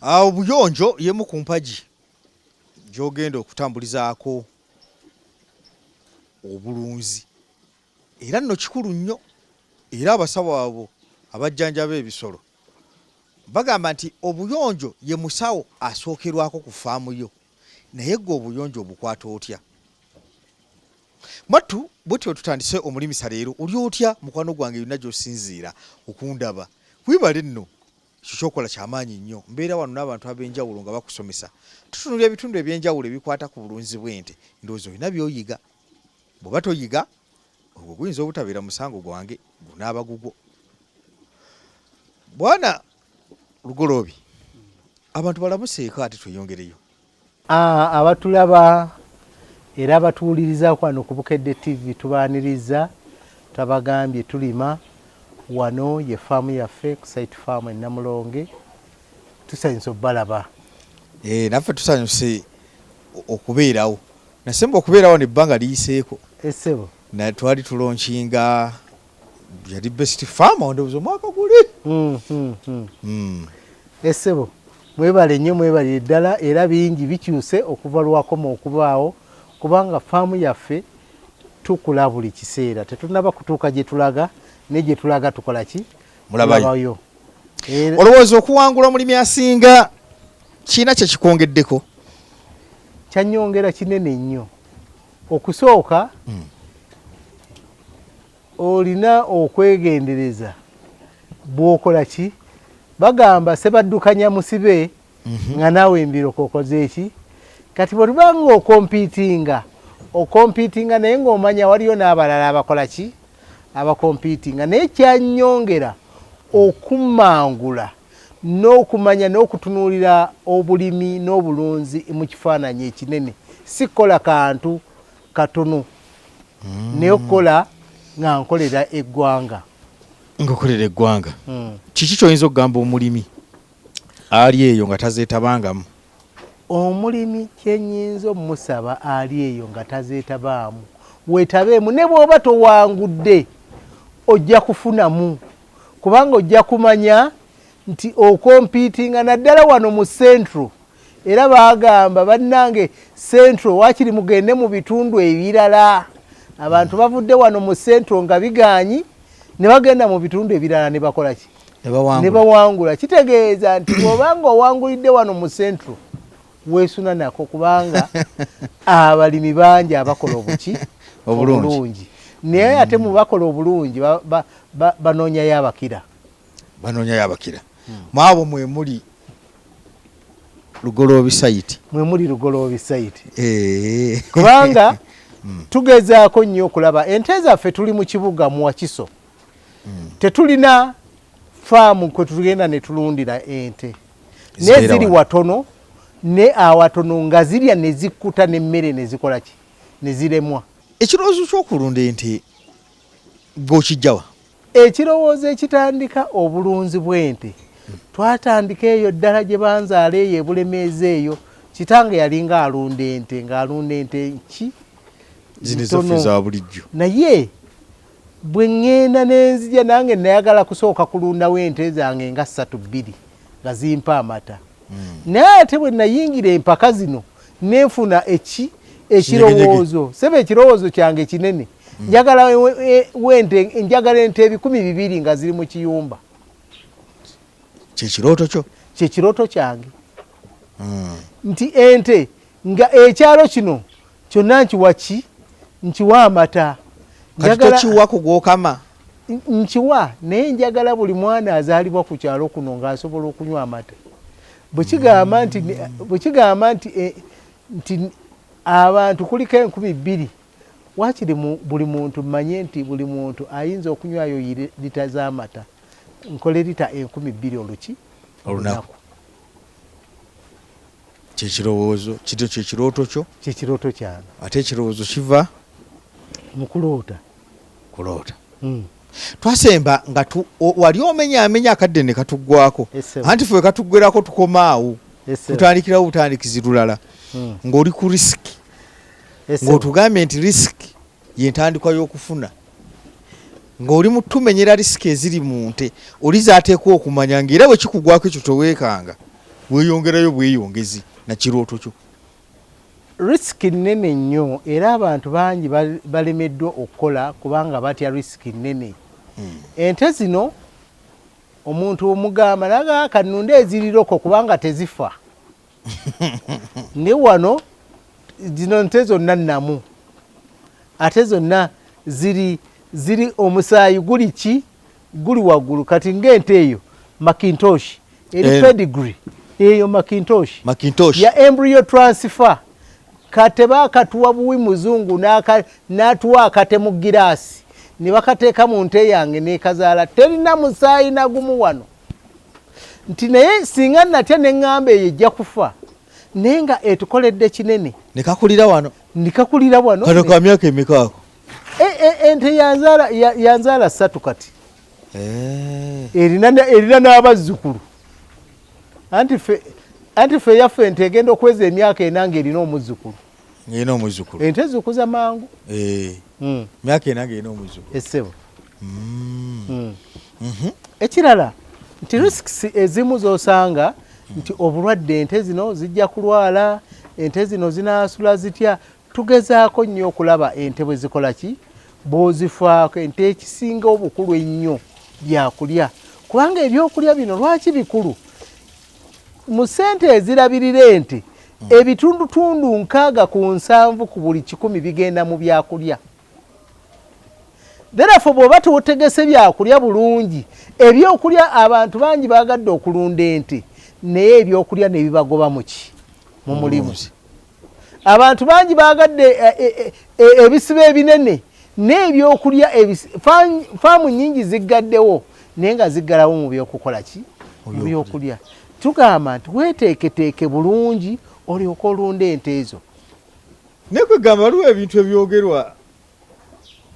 Obuyonjo y'emu ku mpagi gy'ogenda okutambulizaako obulunzi era nno kikulu nnyo era abasawo abo abajjanjaba ebisolo bagamba nti obuyonjo ye musawo asookerwako ku faamu yo naye ggwe obuyonjo obukwata otya? Mwattu bwetyo tutandise omulimisa leero oli otya mukwano gwange yonna gy'osinziira okundaba webale nno Ekyo ky'okola kya maanyi nnyo. Mbeera wano n'abantu ab'enjawulo nga bakusomesa. Tutunuulira ebitundu eby'enjawulo ebikwata ku bulunzi bw'ente. Ndowooza olina by'oyiga. Bw'oba toyiga, ogwo guyinza obutabeera musango gwange, gunaaba gugwo. Bwana Lugoloobi, abantu balamuseeko ate tweyongereyo. Abatulaba era abatuwuliriza wano ku Bukedde TV tubaaniriza, twabagambye tulima wano ye faamu yaffe ku site farm e Namulonge, tusanyuse obubalaba. Eh, naffe tusanyuse okubeerawo. Nasemba okubeerawo wano ebbanga liyiseeko. Essebo. Na twali tulonkinga yali best farmer ndowooza omwaka guli. Essebo mwebale nnyo mwebalire ddala era bingi bikyuse okuva lwakoma okubaawo kubanga faamu yaffe tukula buli kiseera tetunaba kutuuka gye tulaga ne gye tulaga tukola ki mulabayo. Olowooza okuwangula omulimi asinga kirina kye kikwongeddeko? Kyanyongera kinene nnyo. Okusooka olina okwegendereza bw'okola ki, bagamba sebaddukanya musibe nga naawe embiro kokoze eki. Kati bwe tuba nga okompiitinga, okompiitinga naye ng'omanya waliyo n'abalala abakola ki, abakompiitinga. Naye kyanyongera okummangula n'okumanya n'okutunuulira obulimi n'obulunzi mu kifaananyi ekinene, si kukola kantu katono naye okukola nga nkolera eggwanga. Ng'okolera eggwanga. Kiki ky'oyinza okugamba omulimi ali eyo nga tazeetabangamu? Omulimi kye nnyinza omusaba ali eyo nga tazeetabaamu, weetabeemu ne bw'oba towangudde ojja kufunamu kubanga ojja kumanya nti okompiitinga naddala wano mu Central. Era baagamba bannange Central waakiri mugende mu bitundu ebirala. Abantu bavudde wano mu Central nga bigaanyi ne bagenda mu bitundu ebirala ne bakola ki? Ne bawangula. Kitegeeza nti bw'oba nga owangulidde wano mu Central weesuna nako kubanga abalimi bangi abakola obuki obulungi naye ate mu bakola obulungi banoonyayo abakira. Banoonyayo abakira. Mu abo mwe muli Lugoloobi site. Mwe muli Lugoloobi site. Kubanga tugezaako nnyo okulaba ente zaffe tuli mu kibuga mu Wakiso. Tetulina faamu kwe tugenda ne tulundira ente. Naye ziri watono ne awatono nga zirya ne zikkuta n'emmere ne zikola ki? Ne ziremwa. Ekirowoozo ky'okulunda ente ggwe okiggya wa? Ekirowoozo ekitandika obulunzi bw'ente twatandika eyo ddala gye banzaala eyo e Bulemeezi eyo. Kitange yalinga alunda ente ng'alunda ente ki? Zino ezaffe eza bulijjo. Naye bwe ŋŋenda ne nzija nange nayagala kusooka kulundawo ente zange nga ssatu bbiri nga zimpa amata. Naye ate bwe nayingira empaka zino ne nfuna eki ekirowoozo sebe ekirowoozo kyange kinene. Njagala wente njagala ente 2000 nga ziri mu kiyumba. Kye kirooto kyo? Kye kirooto kyange. Nti ente nga ekyalo kino kyonna nkiwa ki? Nkiwa amata. Kati tokiwa ku gw'okama? Nkiwa naye njagala buli mwana azaalibwa ku kyalo kuno ng'asobola okunywa amata. Bwe kigamba nti, bwe kigamba nti, nti abantu kuliko 2000 waakiri buli muntu mmanye nti buli muntu ayinza okunywayo lita z'amata nkole lita 2000 oluki olunaku. Kye kirowoozo kino kye kirooto kyo? Kye kirooto kyange. Ate ekirowoozo kiva mu kuloota. Kuloota. Twasemba nga wali omenyaamenya akadde ne katuggwako. Anti ffe katuggwerako tukoma awo. Tutandikirawo butandikizi lulala. Ng'oli ku risiki. Ng'otugambye nti risiki y'entandikwa y'okufuna. Ng'oli mu tumenyera risiki eziri mu nte, oli z'ateekwa okumanya ng'era bwe kikugwako ekyo teweekanga. Weeyongerayo bweyongezi na kirooto kyo. Risk nnene nnyo, era abantu bangi balemeddwa okukola kubanga batya risk nnene. Ente zino omuntu omugamba naga kanunde eziriroko kubanga tezifa, ne wano zino nte zonna nnamu, ate zonna ziri omusaayi guli ki, guli waggulu. Kati ng'ente eyo McIntosh eri pedigree eyo McIntosh McIntosh ya embryo transfer, kate bakatuwa buwi muzungu n'atuwa akate mu giraasi ne bakateeka mu nte yange nekazaala, terina musaayi nagumu wano. Nti naye singa natya ne ŋŋamba eyo ejja kufa, naye nga etukoledde kinene. Nekakulira wano. Nekakulira wano. Kano ka myaka emeka ako? Ente yanzaala 3 kati. Erina n'abazzukulu. Anti ffe yaffe ente egenda okweza emyaka 4 ng'erina omuzzukulu. Ng'erina omuzzukulu. Ente zikuza mangu. Myaka 4 ng'erina omuzzukulu. Essebo. Ekirala nti risks ezimu z'osanga nti obulwadde, ente zino zijja kulwala, ente zino zinaasula zitya. Tugezaako nnyo okulaba ente bwe zikola ki, bw'ozifaako. Ente ekisinga obukulu ennyo byakulya, kubanga ebyokulya bino lwaki bikulu? Mu ssente ezirabirira ente, ebitundutundu 60 ku 70 ku buli 100 bigenda mu byakulya. Therefore bw'oba totegese byakulya bulungi, ebyokulya abantu bangi baagadde okulunda ente, naye ebyokulya ne bibagoba muki, mu mulimu. Abantu bangi baagadde ebisibo ebinene n'ebyokulya, faamu nnyingi ziggaddewo naye nga ziggalawo mu byokukola ki, mu byokulya. Tugamba nti weeteeketeeke bulungi olyoke olunde ente ezo. Naye kwegamba waliwo ebintu ebyogerwa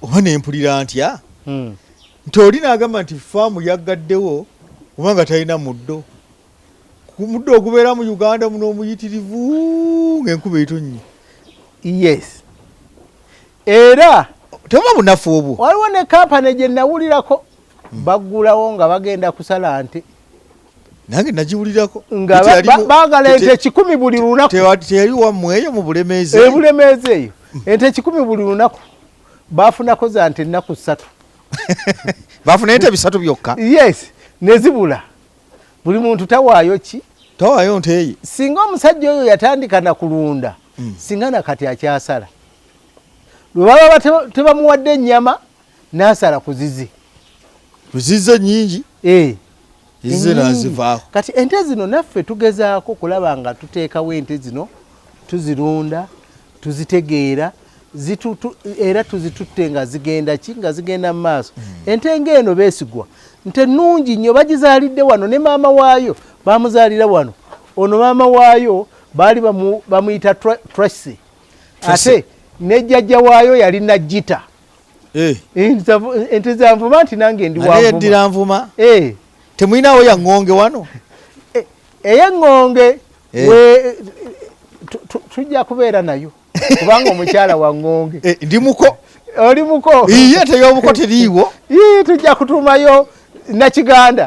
oba nempulira ntya nti oli n'agamba nti faamu yaggaddewo kubanga talina muddo, ku muddo ogubeera mu Uganda muno omuyitirivu ng'enkuba etonnye. Yes, era tebuba bunafu obwo. Waliwo ne kampani gye nawulirako baggulawo nga bagenda kusala nte. Nange nagiwulirako. Nga baagala ente 1,000 buli lunaku. Teyali wammwe eyo mu Bulemeezi? Bulemeezi eyo ente 1,000 buli lunaku. Bafunako za nte ennaku 3. Bafuna ente 3 byokka? Yes, nezibula. Buli muntu tawaayo ki? Tawaayo nte ye. Singa omusajja oyo yatandika na kulunda, singa nakati akyasala. Lwe baba tebamuwadde ennyama, n'asala ku zizi. Kuzize nnyingi? Zize n'azivaako. Kati ente zino naffe tugezaako kulaba nga tuteekawo ente zino, tuzirunda, tuzitegeera, era tuzitutte nga zigenda ki, nga zigenda mu maaso. Ente ng'eno beesigwa, nte nnungi nnyo, bagizaalidde wano ne maama waayo bamuzaalira wano. Ono maama waayo baali bamuyita Tracy, ate ne jjajja waayo yali Najjita. Ente za nvuma, nti nange ndi wa nvuma. Nvuma. Temulinawo ya ŋŋonge wano? Ey'eŋŋonge tujja kubeera nayo kubanga omukyala wa ŋŋonge. Ndi muko. Oli muko? Iye, tey'obuko teriiwo. Tujja kutuumayo Nakiganda.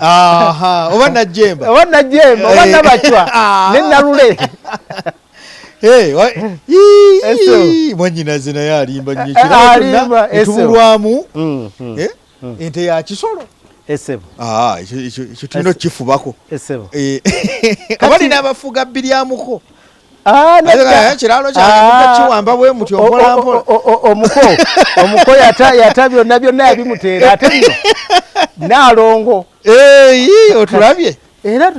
Oba Najjemba. Oba Najjemba, oba Nabacwa ne Nalule. Mwannyinaze naye alimba nnyo, ekirabo etubulwamu ente ya kisolo. Esebo. Ekyo tulina okukifubako. Abali n'abafuga bbiryamuko. Ekiralo kyange kiwamba bwe mutyo mpola mpola. Omuko yata byonna byonna yabimuteera, ate bino Naalongo. Otulabye. Era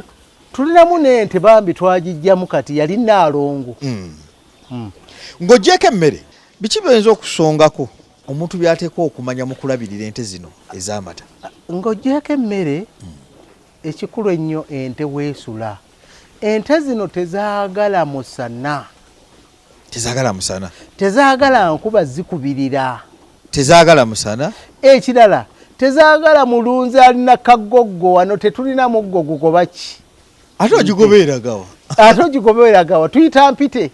tulinamu n'ente bambi twagijjamu, kati yali Naalongo. Ng'ogyeko emmere, biki byoyinza okusongako omuntu by'ateekwa okumanya mu kulabirira ente zino ez'amata? Ng'ogyeko emmere, ekikulu ennyo ente weesula. Ente zino tezaagala musana. Tezaagala musana. Tezaagala nkuba zikubirira. Tezaagala musana. Ekirala tezaagala mulunzi alina kagoggo. Wano tetulina muggo gugoba ki. Ate ogigobeeragawa? Ate ogigobeeragawa? Tuyita mpite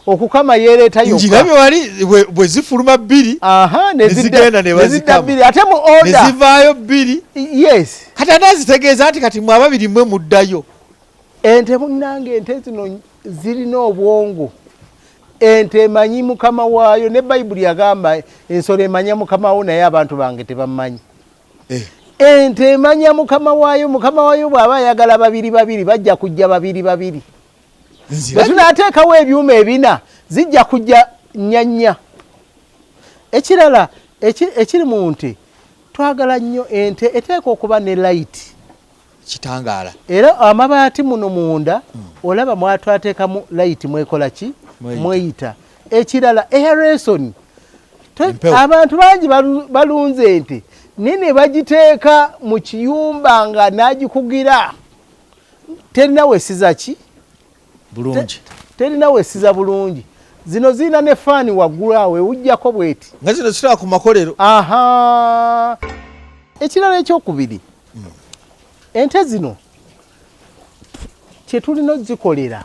okukama yeereeta yokka. Ngirabye wali bwe zifuluma 2, nezigenda ne bazikama 2, ate mu order nezivaayo 2. Yes. Kati ate azitegeeza nti kati mwe ababiri mwe muddayo. Ente munnange, ente zino zirina obwongo. Ente emanyi mukama waayo, ne Bayibuli yagamba ensolo emanya mukama wo, naye abantu bange tebammanyi. Ente emanya mukama waayo. Mukama waayo bw'aba ayagala babiri babiri, bajja kujja babiri babiri. Bwe tunaateekawo ebyuma ebina, zijja kujja nnya nnya. Ekirala ekiri mu nte, twagala nnyo ente eteeka okuba ne light, kitangaala. Era amabaati muno munda olaba mwatwateekamu light, mwekola ki? Mweyita. Mweyita. Ekirala, aeration. Empewo. Abantu bangi balunze ente naye ne bagiteeka mu kiyumba nga n'agikugira terina wesiza ki bulungi. Terina wesiza bulungi. Zino zirina ne faani waggulu awo ewujjako bweti. Nga zino zitula ku makolero. Aha, ekirala ekyokubiri, ente zino kyetulina ozikolera,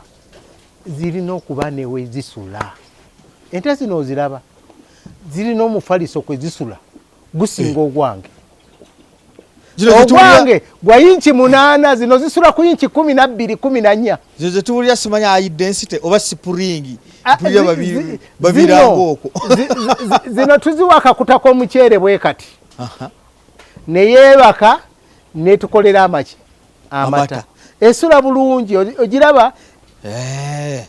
zirina okuba newe zisula. Ente zino oziraba zirina omufaliso kwe zisula gusinga ogwange. Zino zetuwulira- Ogwange gwa yinki 8, zino zisula ku yinki 12, 14. Zino zetuwulira, simanya high density oba spring. Ah, Mpulira babiranga okwo. Zino tuziwa akakuta k'omuceere bwe kati, neyeebaka netukolera amaki, amata. Amata. Esula bulungi, ogiraba. Eh.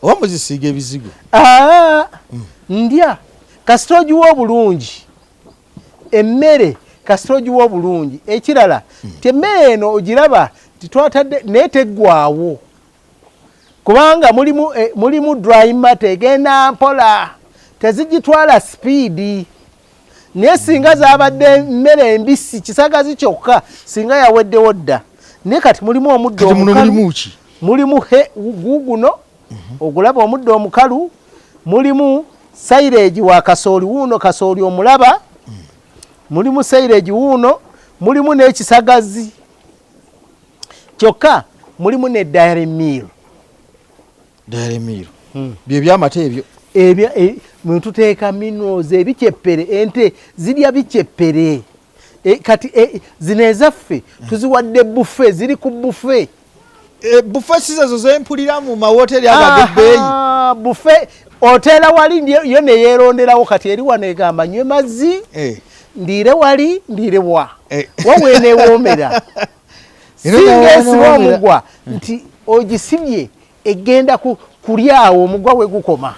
Oba muzisiiga ebizigo? Aa, ndya kasita ogiwa obulungi emmere, kasita ogiwa obulungi. Ekirala ti emmere eno ogiraba titwatadde naye teggwawo, kubanga mulimu dry matter, egenda mpola, tezigitwala speed. Naye singa zabadde mmere embisi, kisagazi kyokka, singa yaweddewo dda. Naye kati mulimu omuddo Kati muno omukalu. Mulimu ki? Mulimu he guguno ogulaba, omuddo omukalu, mulimu silage wa kasooli, wuuno kasooli omulaba, mulimu silage wuuno, mulimu n'ekisagazi kyokka, mulimu ne dairy meal. Dairy meal bye byamata ebyo? Ebya mwetuteeka minerals, ebikyepere. Ente zirya bikyepere. Kati zino ezaffe tuziwadde buffet, ziri ku buffet. Buffet si zezo zempulira mu mawoteri ago ag'ebbeeyi? Aha, buffet oteera wali yo neyeeronderawo. Kati eri wano egamba nywe mazzi, ndiire wali, ndiire wa waweneewoomera. Era Singa nawe esiba wenewoomera. omugwa nti ogisibye, egenda kulya awo omugwa we gukoma.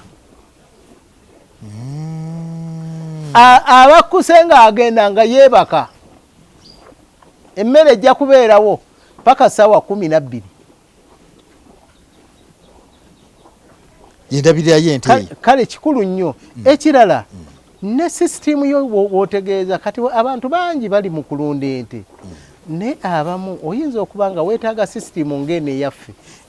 Abakkuse ng'agenda nga yeebaka, emmere ejja kubeerawo paka ssaawa 12. Yendabirira y'ente eyo. Kale kikulu nnyo. Ekirala, ne sisitimu yo w'otegeeza kati abantu bangi bali mu kulunda ente, naye abamu oyinza okuba nga weetaaga sisitimu ng'eno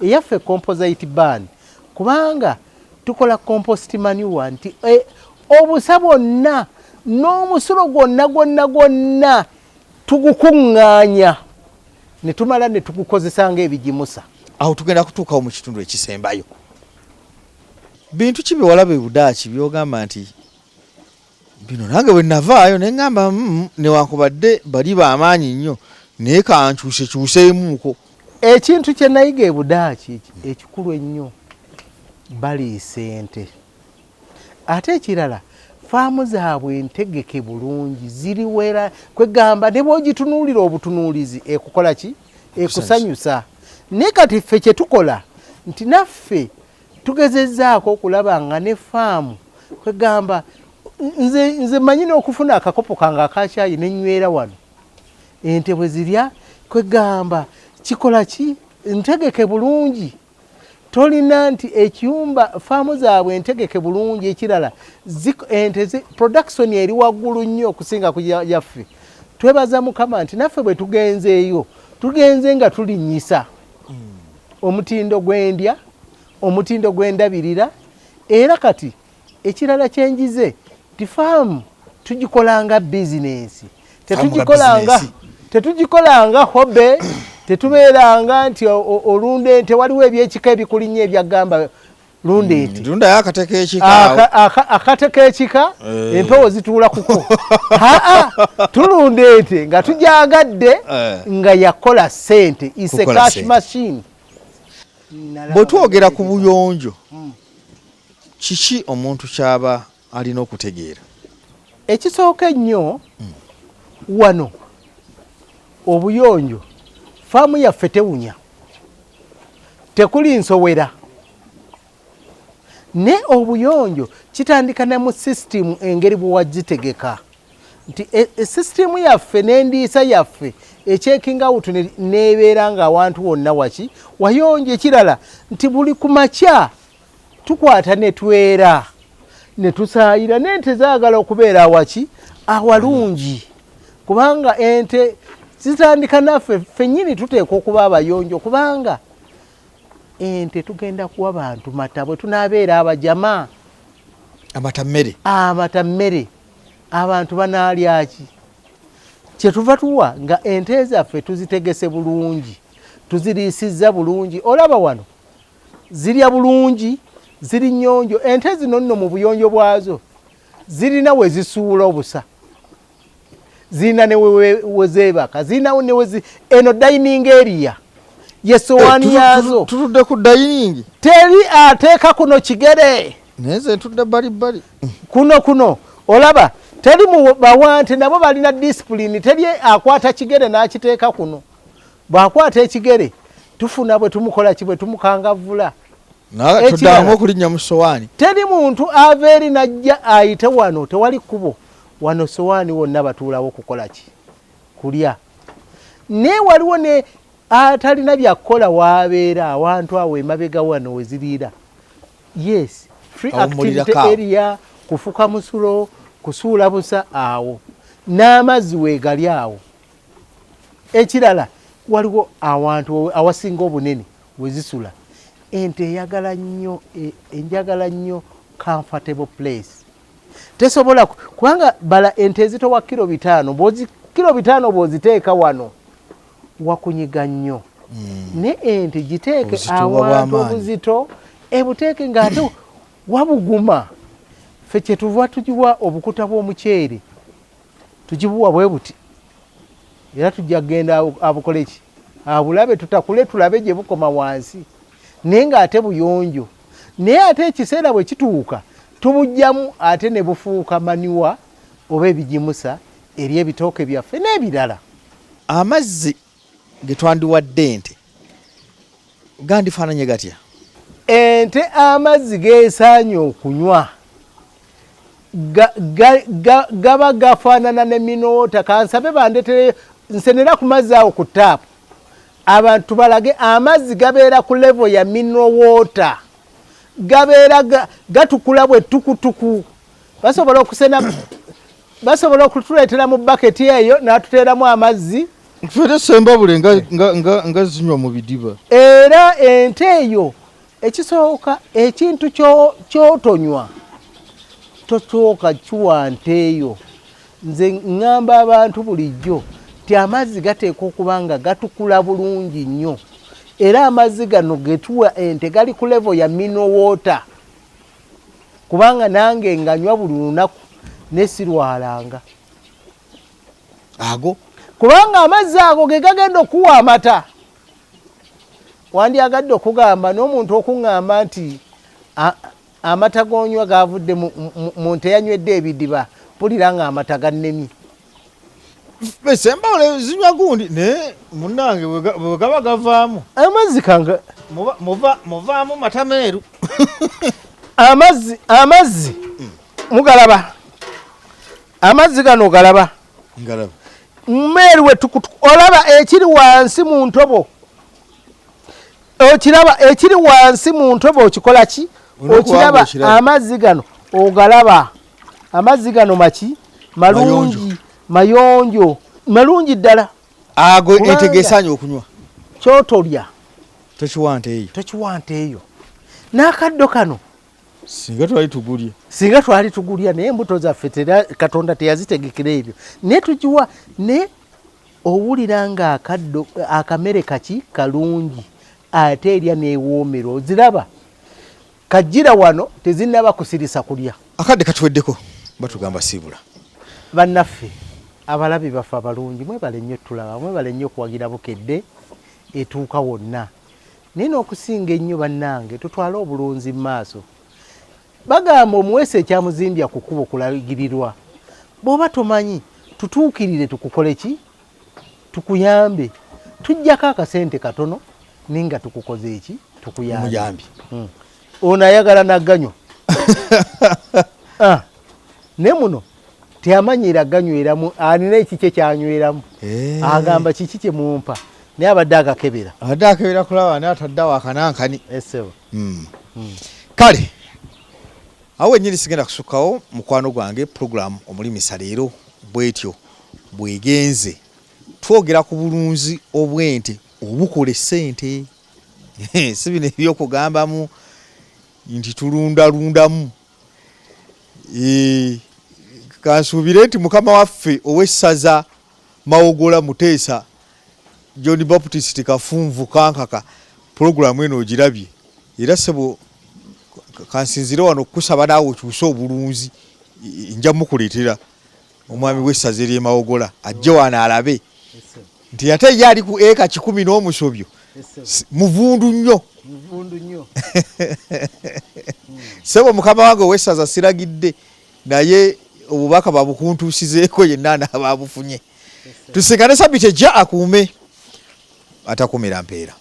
eyaffe composite barn, kubanga tukola compost manure, nti obusa bwonna n'omusulo gwonna gwonna gwonna tugukuŋŋaanya ne tumala ne tugukozesa ng'ebigimusa. Awo tugenda kutuukawo mu kitundu ekisembayo. Bintu ki byewalaba e Budaaki byogamba nti bino nange bwe navaayo ne ŋŋamba, newankubadde bali b'amaanyi nnyo, naye kankyusekyuseemuuko"? Ekintu kye nayiga e Budaaki ekikulu ennyo, baliisa ente. Ate ekirala, faamu zaabwe ntegeke bulungi, ziriwera, kwegamba ne bw'ogitunuulira obutunuulizi ekukola ki? Ekusanyusa. Naye kati ffe kye tukola nti naffe tugezezzaako okulaba nga ne faamu, kwegamba nze mmanyi n'okufuna akakopo kange akakyayi nenywera wano ente bwe zirya. Kwegamba kikola ki? Ntegeke bulungi, tolina nti ekiyumba, faamu zaabwe ntegeke bulungi. Ekirala, ente production eri waggulu nnyo okusinga ku yaffe. Twebaza Mukama nti naffe bwe tugenzeeyo, tugenze nga tulinnyisa omutindo gw'endya, omutindo gw'endabirira. Era kati ekirala kyenjize ti faamu tugikolanga bizinensi, tetugikolanga bizinensi. Tetugikolanga hobby, tetubeeranga nti olunda ente, waliwo ebyekika ebikulinnya ebyagamba Lunda ente. Lundayo akate k'ekika. Akate k'ekika, empewo zituula kuko. Aa, tulunda ente nga tujagadde, nga yakola sente, is a Kukola cash sente. machine. Bwe twogera ku buyonjo, kiki omuntu kyaba alina okutegeera? Ekisooka ennyo wano obuyonjo, faamu yaffe tewunya, tekuli nsowera, ne obuyonjo kitandika ne mu sisitimu, engeri bwe wagitegeka nti sisitimu yaffe n'endiisa yaffe echeckinga out nebeera nga awantu wonna waki wayonjo. Ekirala nti buli ku makya tukwata ne twera ne tusaayira, n'ente zaagala okubeera awaki awalungi, kubanga ente zitandika naffe ffennyini tuteekwa okuba abayonjo, kubanga ente tugenda kuwa bantu mata. Bwe tunaabeera abajama, Amata mmere. Amata mmere, abantu banaalyaki? Kyetuva tuwa nga ente zaffe tuzitegese bulungi, tuziriisizza bulungi. Olaba wano zirya bulungi, ziri nnyonjo. Ente zino nno mu buyonjo bwazo zirina we zisuula obusa, zirina ne we zeebaka, zirina ne we eno dining area yesowaani yaazo. Tutudde ku dining. Teri ateeka kuno kigere. Naye nze ntudde bbali bbali. Kuno olaba teri mu bawante, nabo balina discipline. Teri akwata kigere n'akiteeka kuno. Bw'akwata ekigere tufuna bwe tumukola ki, bwe tumukangavvula. Tuddamu okulinnya mu sowaani. Teri muntu ava eri najja ayite wano, tewali kkubo wano. Sowaani wonna batuulawo kukola ki? Kulya. Naye waliwo ne atalina byakukola, wabeera awantu awo emabega wano weziriira. Yes, free activity area, kufuka musulo, kusuula busa awo, n'amazzi weegali awo. Ekirala waliwo awantu awasinga obunene wezisula ente. Eyagala nnyo enjagala nnyo comfortable place. Tesobola kubanga bala ente ezitowa kilo 5, kilo 5 bwoziteeka wano wakunyiga nnyo. Ne ente giteeke awantu obuzito ebuteeke ng'ate wabuguma. Ffe kyetuva tugiwa obukuta bw'omuceere, tugibuwa bwe buti, era tujja kugenda abukole ki, abulabe, tutakule tulabe gye bukoma wansi, naye ng'ate buyonjo. Naye ate ekiseera bwe kituuka tubugjamu, ate ne bufuuka manure oba ebigimusa eri ebitooke byaffe n'ebirala. Amazzi ge twandiwadde ente gandifaananye gatya? Ente amazzi geesaanye okunywa gaba gafaanana ne mineral water. Kansabe bandetereyo nsenera ku mazzi awo ku taapu, abantu balage amazzi gabeera ku level ya mineral water, gabeera gatukula bwe tukutuku. Basobola okusena, basobola okutuleetera mu baketi eyo n'atuteeramu amazzi. Fere sembabule nga zinywa mu bidiba. Era ente eyo ekisooka, ekintu kyotonywa tosooka kiwa nte eyo. Nze ŋŋamba abantu bulijjo nti amazzi gateekwa okuba nga gatukula bulungi nnyo, era amazzi gano getuwa ente gali ku level ya mineral water, kubanga nange nganywa buli lunaku ne sirwalanga. Ago Kubanga amazzi ago ge gagenda okuwa amata. Wandyagadde okugamba n'omuntu okuŋŋamba nti amata g'onywa gavudde mu nte yanywedde ebidiba, mpulira nga amata gannemye. Sembawule zinywa gundi, naye munange bwe gaba gavaamu amazzi kanga muvaamu mata meeru. Amazzi mugalaba, amazzi gano galaba. Ngalaba. Meeru wetukutuku. Olaba ekiri wansi mu ntobo, okiraba ekiri wansi mu ntobo, okikola ki? Okiraba amazzi gano, ogalaba amazzi gano maki? Malungi, mayonjo, malungi ddala. Ago ente gesaanye okunywa. Kyotolya tokiwa nte eyo. Tokiwa nte eyo. N'akaddo kano Singa twali tugulya. Singa twali tugulya, naye embuto zaffe Katonda teyazitegekera ebyo, naye tugiwa naye owulira ng'akaddo akamere kaki kalungi, ate erya neewoomerwa. Oziraba. Kajjira wano tezinnaba kusirisa kulya. Akadde katuweddeko, batugamba siibula. Bannaffe abalabi baffe abalungi, mwebale nnyo tulaba, mwebale nnyo okuwagira Bukedde etuuka wonna. Naye n'okusinga ennyo bannange, tutwale obulunzi mu maaso. Bagamba omuweesi ekyamuzimbya ku kkubo kulagirirwa. Bw'oba tomanyi, tutuukirire tukukole ki? Tukuyambe. Tujjako akasente katono naye nga tukukoze eki? Tukuyambye. Ono ayagala naganywa. Naye muno teyamanyiira ganyweramu, alina ekikye kyanyweramu. Agamba kiki kye mumpa, naye abadde agakebera. Abadde akebera kulaba naye ataddeawo akanankani. Esebo. Kale awo wennyini sigenda kusukkawo mukwano gwange. Pulogulaamu Omulimisa leero bwetyo bwegenze. Twogera ku bulunzi obw'ente obukola essente, si bino ebyokugambamu nti tulundalundamu. Kansuubire nti mukama waffe ow'essaza Mawogola Muteesa John Baptist Kafunvu Kankaka pulogulaamu eno ogirabye, era ssebo kansinzire wano okukusaba naawe okyuse obulunzi. Nja mukuleetera omwami w'essaza ery'e Mawogola ajje wano alabe nti ate ye ali ku eka 100 n'omusobyo muvundu nnyo. Ssebo mukama wange ow'essaza, siragidde, naye obubaka babukuntuusizeeko, yenna anaaba abufunye. Tusinkane sabiti ejja. Akuume atakumira mpeera.